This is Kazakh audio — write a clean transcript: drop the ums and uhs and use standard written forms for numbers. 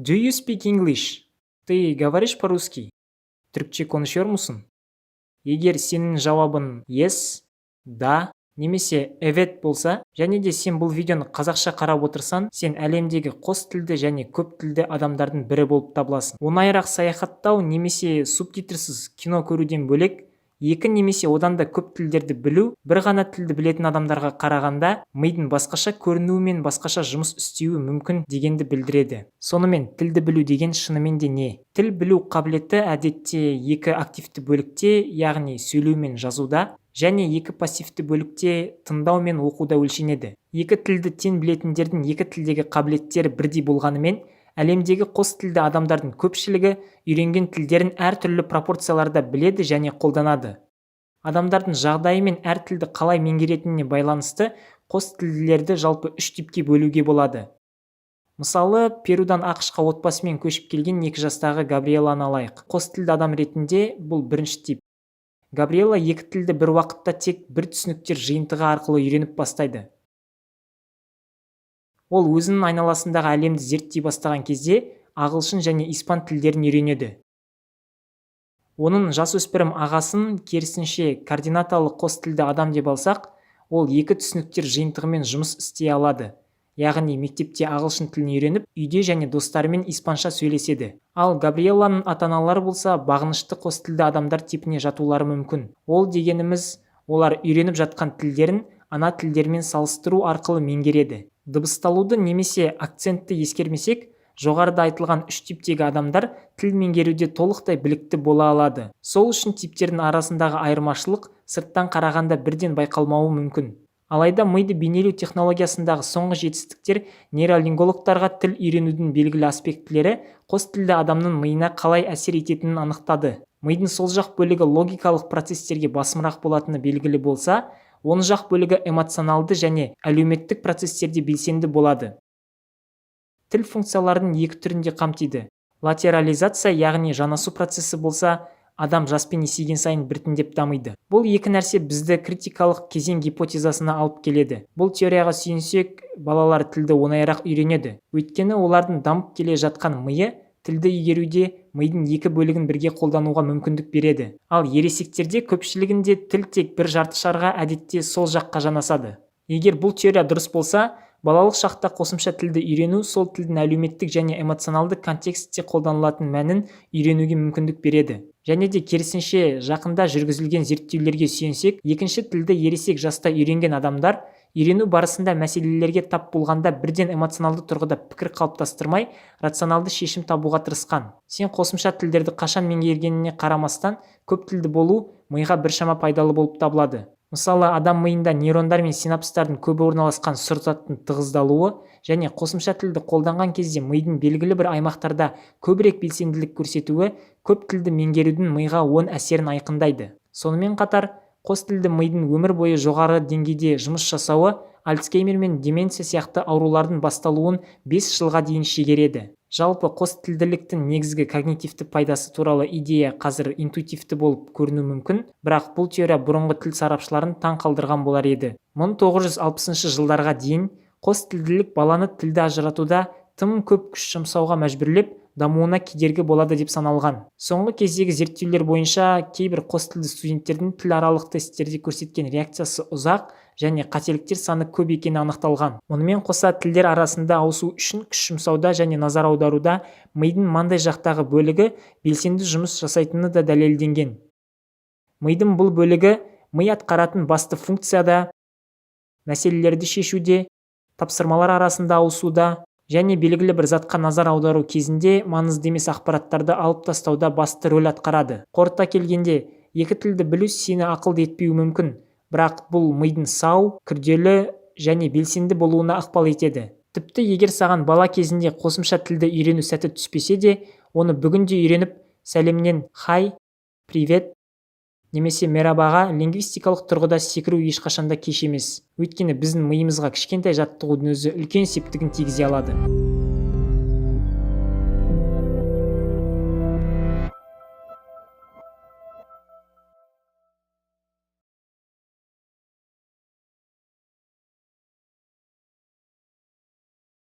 Do you speak English? Ты говоришь по-русски? Türkçe konuşuyor musun? Егер сенің жауабың yes, да немесе evet болса және де сен бұл видеоны қазақша қарап отырсаң, сен әлемдегі қос тілді және көп тілді адамдардың бірі болып табыласың. Оңайырақ саяхаттау немесе субтитрсіз кино көруден бөлек, екі немесе одан да көп тілдерді білу бір ғана тілді білетін адамдарға қарағанда мидың басқаша көрінуі мен басқаша жұмыс істеуі мүмкін дегенді білдіреді. Сонымен, тілді білу деген шынымен де не? Тіл білу қабілеті әдетте екі активті бөлікте, яғни сөйлеу мен жазуда, және екі пассивті бөлікте, тыңдау мен оқуда өлшенеді. Екі тілді тең білетіндердің екі тілдегі қабілеттері бірдей болғанымен, әлемдегі қос тілді адамдардың көпшілігі үйренген тілдерін әртүрлі пропорцияларда біледі және қолданады. Адамдардың жағдайы мен әр тілді қалай меңгеретініне байланысты қос тілділерді жалпы үш типке бөлуге болады. Мысалы, Перудан АҚШ-қа отбасымен көшіп келген 2 жастағы Габриэланы алайық. Қос тілді адам ретінде бұл бірінші тип. Габриэла екі тілді бір уақытта тек бір түсініктер жиынтығы арқылы үйреніп бастайды. Ол өзінің айналасындағы әлемді зерттей бастаған кезде ағылшын және испан тілдерін үйренеді. Оның жасөспірім ағасын, керісінше, координаталы қос тілді адам деп алсақ, ол екі түсініктер жиынтығымен жұмыс істей алады, яғни мектепте ағылшын тілін үйреніп, үйде және достарымен испанша сөйлеседі. Ал Габриэланың ата-аналары болса, бағынышты қос тілді адамдар типіне жатулары мүмкін. Ол дегеніміз, олар үйреніп жатқан тілдерін ана тілдерімен салыстыру арқылы меңгереді. Дыбысталуды немесе акцентті ескермесек, жоғарыда айтылған үш типтегі адамдар тіл меңгеруде толықтай білікті бола алады. Сол үшін типтердің арасындағы айырмашылық сырттан қарағанда бірден байқалмауы мүмкін. Алайда миды бейнелеу технологиясындағы соңғы жетістіктер нейролингвологтарға тіл үйренудің белгілі аспектілері қос тілді адамның миына қалай әсер ететінін анықтады. Мидың сол жақ бөлігі логикалық процестерге басымырақ болатыны белгілі болса, оң жақ бөлігі эмоционалды және әлеуметтік процестерде белсенді болады. Тіл функцияларының екі түрін де қамтиды. Латерализация, яғни жанасу процесі болса, адам жаспен есейген сайын біртіндеп дамиды. Бұл екі нәрсе бізді критикалық кезең гипотезасына алып келеді. Бұл теорияға сүйенсек, балалар тілді оңайырақ үйренеді, өйткені олардың дамып келе жатқан миы тілді игеруде мидың екі бөлігін бірге қолдануға мүмкіндік береді. Ал ересектерде көпшілігінде тіл тек бір жарты шарға, әдетте сол жаққа жанасады. Егер бұл теория дұрыс болса, балалық шақта қосымша тілді үйрену сол тілдің әлеуметтік және эмоционалды контекстте қолданылатын мәнін үйренуге мүмкіндік береді. Және де керісінше, жақында жүргізілген зерттеулерге сүйенсек, екінші тілді ересек жаста үйренген адамдар үйрену барысында мәселелерге тап болғанда бірден эмоционалды тұрғыда пікір қалыптастырмай, рационалды шешім табуға тырысқан. Сен қосымша тілдерді қашан меңгергеніне қарамастан, көп тілді болу миға біршама пайдалы болып табылады. Мысалы, адам миында нейрондар мен синапстардың көбі орналасқан сұр заттың тығыздалуы және қосымша тілді қолданған кезде мидың белгілі бір аймақтарда көбірек белсенділік көрсетуі көп тілді меңгерудің миға оң әсерін айқындайды. Сонымен қатар, қос тілді мидың өмір бойы жоғары деңгейде жұмыс жасауы Альцгеймер мен деменция сияқты аурулардың басталуын 5 жылға дейін шегереді. Жалпы, қос тілділіктің негізгі когнитивті пайдасы туралы идея қазір интуитивті болып көрінуі мүмкін, бірақ бұл теория бұрынғы тіл сарапшыларын таң қалдырған болар еді. 1960 жылдарға дейін қос тілділік баланы тілді ажыратуда тым көп күш жұмсауға мәжбүрлеп, дамуына кедергі болады деп саналған. Соңғы кездегі зерттеулер бойынша, кейбір қос тілді студенттердің тіларалық тесттерде көрсеткен реакциясы ұзақ және қателіктер саны көп екені анықталған. Мұнымен қоса, тілдер арасында ауысу үшін күш жұмсауда және назар аударуда мидың маңдай жақтағы бөлігі белсенді жұмыс жасайтыны да дәлелденген. Мидың бұл бөлігі ми атқаратын басты функцияда, мәселелерді шешуде, тапсырмалар арасында ауысуда және белгілі бір затқа назар аудару кезінде маңызды емес ақпараттарды алып тастауда басты рөл атқарады. Қорыта келгенде, екі тілді білу сені ақылды етпеуі мүмкін, бірақ бұл мидың сау, күрделі және белсенді болуына ықпал етеді. Тіпті егер саған бала кезінде қосымша тілді үйрену сәті түспесе де, оны бүгінде үйреніп, сәлемнен hi, привет немесе merhabaға лингвистикалық тұрғыда секіру ешқашанда кеш емес, өйткені біздің миымызға кішкентай жаттығудың өзі үлкен септігін тигізе алады.